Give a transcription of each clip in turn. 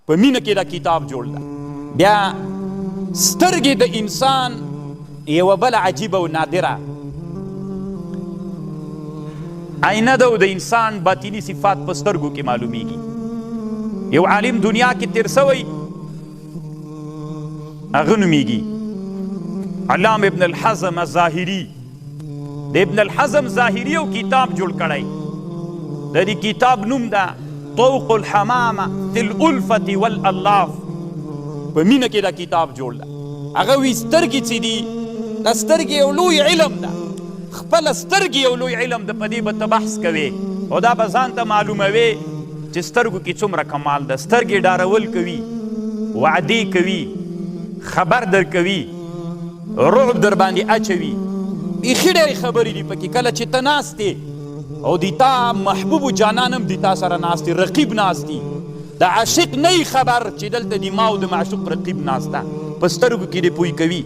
په مینه کې دا کتاب جوړ ده. بیا سترګې د انسان یوه بله عجیبه او نادره آینه ده او د انسان باطني صفات په سترګو کې معلومیږي. یو عالم دنیا کې تیر سوی، هغه نومیږي علام ابن الحزم الظاهري. د ابن الحزم ظاهري یو کتاب جوړ کړی، د دې کتاب نوم ده طوق الحمامه فی الالفة والالاف. په مینه کې دا کتاب جوړ ده. هغه وی سترګې چې دي، دا سترګې یو لوی علم ده، خپله سترګې یو لوی علم ده، په دې به ته بحث کوې او دا به ځان ته معلوموې چې سترګو کې څومره کمال ده. سترګې ډارول کوي، وعدې کوي، خبر درکوي، رعب در باندې اچوي، بیخي ډېرې خبرې دي پکې. کله چې ته ناست یې او د تا محبوب جانان هم د تا سره ناست دی، رقیب ناست دی، د عاشق نه یې خبر چې دلته د ما او د معشوق رقیب ناست ده، په سترګو کې دې پوی کوي.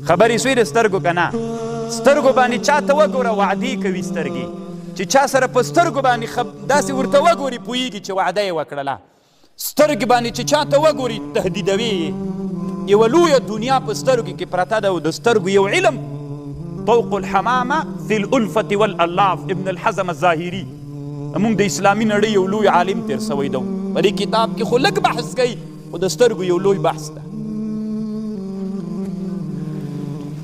خبرې سوې د سترګو که نه؟ سترګو باندې چا ته وګوره وعدې کوي سترګې، چې چا سره په سترګو باندې داسې ورته وګوري پوهېږي چې وعده یې وکړله. سترګې باندې چې چاته وګوري تهدیدوي یې. یوه لویه دنیا په سترګو کې پرته ده او د سترګو یو علم طوق الحمامه فی الالفة والالاف، ابن الحزم الظاهري موږ د اسلامي نړۍ یو لوی عالم تیر سوی دی. په دې کتاب کې خو لږ بحث کوي، خو د سترګو یو لوی بحث ده.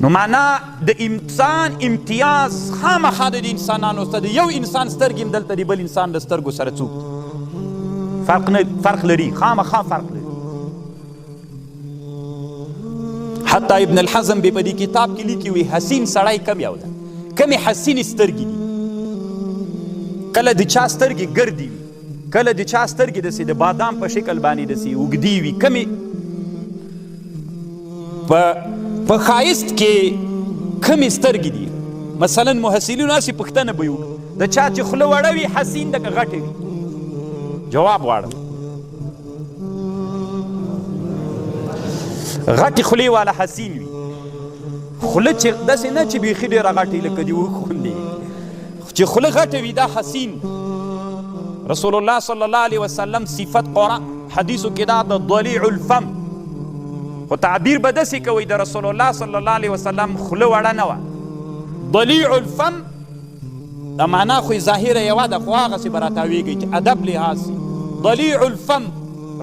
نو معنا د انسان امتیاز خامخا د انسانانو سره، د یو انسان سترګې هم دلته د بل انسان د سترګو سره څوک فرق نه فرق لري، خامخا فرق لري. حتی ابن الحزم به په دې کتاب کې لیکي وي حسین سړی کم یو ده، کمې حسینې سترګې دي. کله د چا سترګې ګردې وي، کله د چا سترګې داسې د بادام په شکل باندې داسې اوږدې وي، کمې په ښایست کې کمې سترګې دي. مثلا محصلینو هسې پوښتنه به یې وکړي، د چا چې خوله وړه وي حسین ده که غټه وي؟ جواب غواړم. غټې خولې والا حسین وي، خوله چې داسې نه چې بیخي ډېره غټه لکه د اوښ غوندې، چې خوله غټه وي دا حسین. رسول الله صلی الله علیه وسلم صفت قرآن حدیثو کې دا د ضلیع الفم، خو تعبیر به داسې کوي د رسول الله صلی الله علیه وسلم خوله وړه نه وه. ضلیع الفم دا معنا خو یې ظاهره یوه ده، خو هغسې به راتاویږي چې ادب لحاظ سي. ضلیع الفم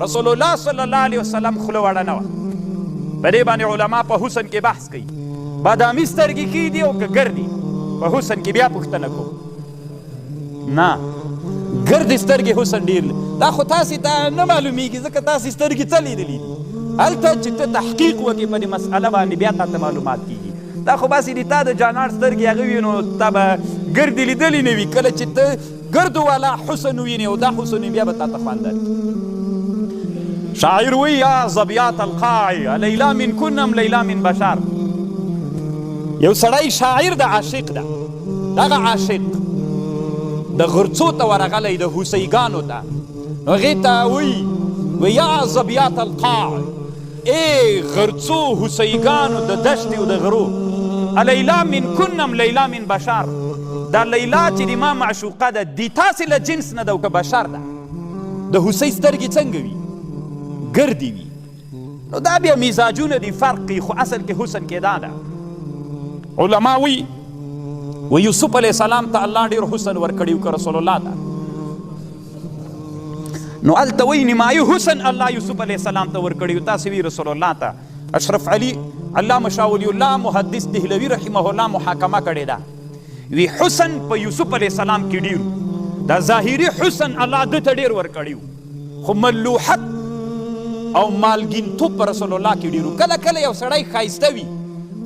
رسول الله صلی الله علیه وسلم خوله وړه نه وه. په دې باندې علما په حسن کې بحث کوي، بادامي سترګې ښې دي او که ګردې؟ په حسن کې بیا پوښتنه کوم، نه ګردې سترګې حسن ډېر، دا خو تاسې ته نه معلومیږي ځکه تاسې سترګې څه لیدلې دي. هلته چې ته تحقیق وکړې په دې مسئله باندې بیا تا ته معلومات کیږي. دا خو باسې د تا د جانان سترګې هغه وي نو تا به ګردې لیدلې نه وي، کله چې ته ګردو والا حسن ووینې او دا حسن وي بیا به تا ته خوند درکړي. شاعر وی یا ظبیات القاع لیلا من کن ام لیلا من بشر. یو سړی شاعر د عاشق ده، دغه عاشق د غرڅو ته ورغلی، د هوسیګانو ته، هغې ته وی وی یا ظبیات القاع، ای غرڅو هوسیګانو د دشتې او د غرو، لیلا من کن ام لیلا من بشر. دا لیلا چې د ما معشوقه ده د تاسې له جنس نه ده او که بشر ده؟ د هوسۍ سترګې څنګه وي؟ ګردې وي. نو دا بیا مزاجونه دي، فرق کوي، خو اصل کې حسن کې دا ده. علما وی و یوسف علیه السلام ته الله ډیر حسن ورکړی که رسول الله ته؟ نو هلته وایي نیمایي حسن الله یوسف علیه السلام ته ورکړی، تاسې وی رسول الله ته. اشرف علي علامه شاه ولی الله محدث دهلوي رحمه الله محاکمه کړې ده، وی حسن په یوسف علیه السلام کې ډیر، دا ظاهري حسن الله ده ته ډیر ورکړی، خو ملوحت او مالګینتوب په رسول الله کې ډیر. کله کله یو سړی ښایسته وي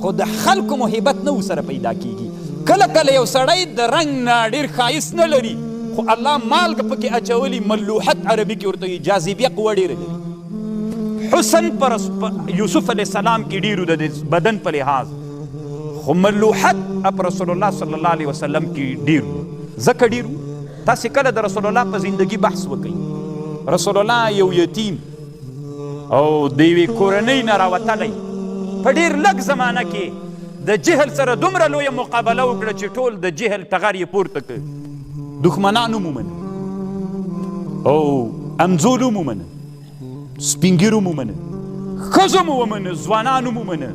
خو د خلکو محبت نه ورسره پیدا کیږي. کله کله یو سړی د رنګ نه ډیر ښایست نه لري خو الله مالګه پکې اچولي، ملوحت عربي کې ورته وایي، جاذبیه قوه ډیره لري. حسن پر یوسف علیه السلام کې ډیر د بدن په لحاظ، خو ملوحت په رسول الله صلی الله علیه وسلم کې ډیر، ځکه ډیر. تاسې کله د رسول الله په زندگی بحث وکئ، رسول الله یو یتیم او د یوې کورنۍ نه راوتلی، په ډیر لږ زمانه کې د جهل سره دومره لویه مقابله وکړه چې ټول د جهل ټغر یې پورته کړ، دښمنان هم ومنل او امزول هم ومنل. سپین ږیرو مو ومنه، ښځو مو ومنه، ځوانانو مو ومنه،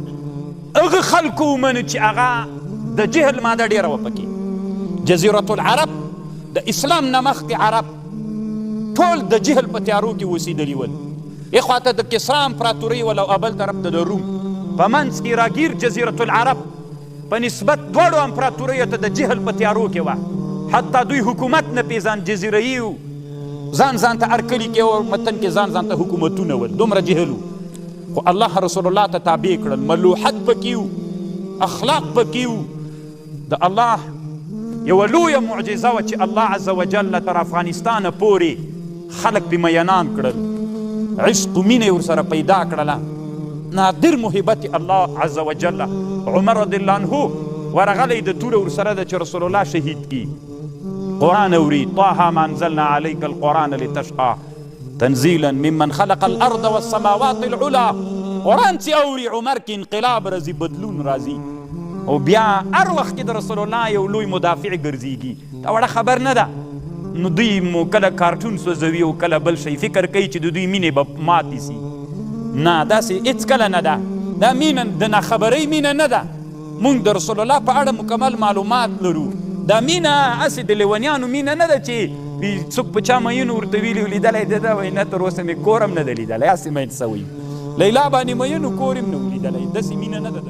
هغه خلکو ومنه چې هغه د جهل ماده ډېره وه پکې. جزیرة العرب د اسلام نه مخکې عرب ټول د جهل په تیارو کې اوسېدلي ول. اخوا ته د کسرا امپراتورۍ ول او ابل طرف ته د روم. په منځ کې راګیر جزیرة العرب په نسبت دواړو امپراتوریو ته د جهل په تیارو کې وه. حتی دوی حکومت نه پېژاند، جزیره یي وو، ځان ځان ته هر کلي کې او متن کې ځان ځان ته حکومتونه ول، دومره جهل وو. خو الله رسول الله ته تابع کړل، ملوحت پکې وو، اخلاق پکې وو. د الله یوه لویه معجزه وه چې الله عز وجل تر افغانستانه پورې خلک پې مینان کړل، عشق و مینه یې ورسره پیدا کړله، نادر محبت الله عز وجل. عمر رضی الله عنه ورغلی د توره ورسره ده چې رسول الله شهید کی، قرآن اوري، طه ما انزلنا علیک القرآن لتشقی تنزیلا ممن خلق الارض والسماوات العلا. قرآن چې اوري عمر کې انقلاب راځي، بدلون راځي، او بیا هر وخت کې د رسول الله یو لوی مدافع ګرځېږي. دا وړه خبر نه ده. نو دوی مو کله کارټون سوځوي او کله بل شی، فکر کوي چې د دوی مینې به ماتې سي. نه، داسې هېڅکله نه ده. دا مینه د ناخبرۍ مینه نه ده. مونږ د رسول الله په اړه مکمل معلومات لرو. دا مینه هسې د لیونیانو مینه نه ده چې څوک په چا میین ورته ویلي او لیدلی دی ده وایي نه تر اوسه مې کور هم نه دی لیدلی، هسې مین سوی لیلا باندې میین و کور یې هم نه و لیدلی. داسې مینه نه ده.